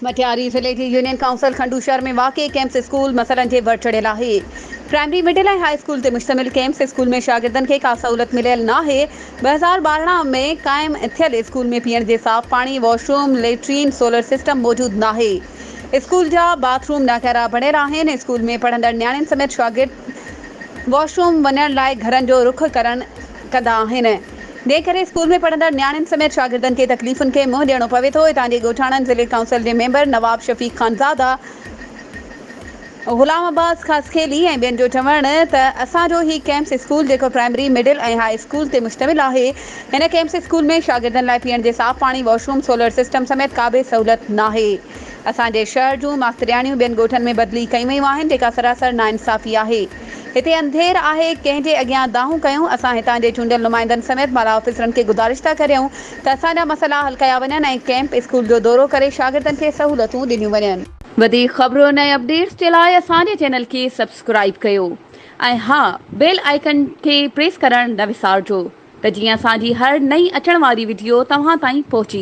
مٽياري ضلعي جي union council کنڊو شهر ۾ واقع ڪيمپس اسڪول مسئلن جي ور چڙهيل آهي. پرائمري، مڊل ۽ هاء اسڪول تي مشتمل ڪيمپس اسڪول ۾ شاگردن کي ڪا سهولت مليل ناهي. 2012 ۾ قائم ٿيل اسڪول ۾ پيئڻ جي صاف پاڻي، wash room, latrine, solar system موجود ناهي. اسڪول جا باٿ روم ناڪارا بڻيل آهن. اسڪول ۾ پڙهندڙ نياڻين سميت شاگرد واش روم وڃڻ لاء گهرن جو رخ ڪرڻ ڪندا آهن. جنهن ڪري اسڪول ۾ پڙهندڙ نياڻين سميت شاگردن کي تڪليفن کي منهن ڏيڻو پوي ٿو. هتان جي ڳوٺاڻن ضلعي ڪائونسل جي ميمبر نواب شفيق خانزاده، غلام عباس خاصخيلي ۽ ٻين جو چوڻ ته اسان جو هي ڪيمپس اسڪول جيڪو پرائمري، مڊل ۽ هاء اسڪول تي مشتمل آهي، هن ڪيمپس اسڪول ۾ شاگردن لاء پيئڻ جي صاف پاڻي، واش روم، سولر سسٽم سميت ڪا به سهولت ناهي. اسان جي شهر جون ماسترياڻيون ٻين ڳوٺن ۾ بدلي ڪيون ويون آهن جيڪا سراسر ناانصافي آهي. هتي انڌير آهي، ڪنهن جي اڳيان دانهون ڪيون، اسان هتان جي چونڊيل نمائندن سميت بالا آفيسرن کي گذارش ٿا ڪريون ته اسان جا مسئلا حل ڪيا وڃن ۽ ڪئمپ اسڪول جو دورو ڪري شاگردن کي سهولتون ڏنيون وڃن. وڌيڪ خبرن ۽ اپڊيٽس جي لاء اسان جي چينل کي سبسڪرائيب ڪيو ۽ ها بيل آئيڪن کي پريس ڪرڻ نه وسارجو ته جيئن اسان جي هر نئين اچڻ واري وڊيو توهان تائين پهچي.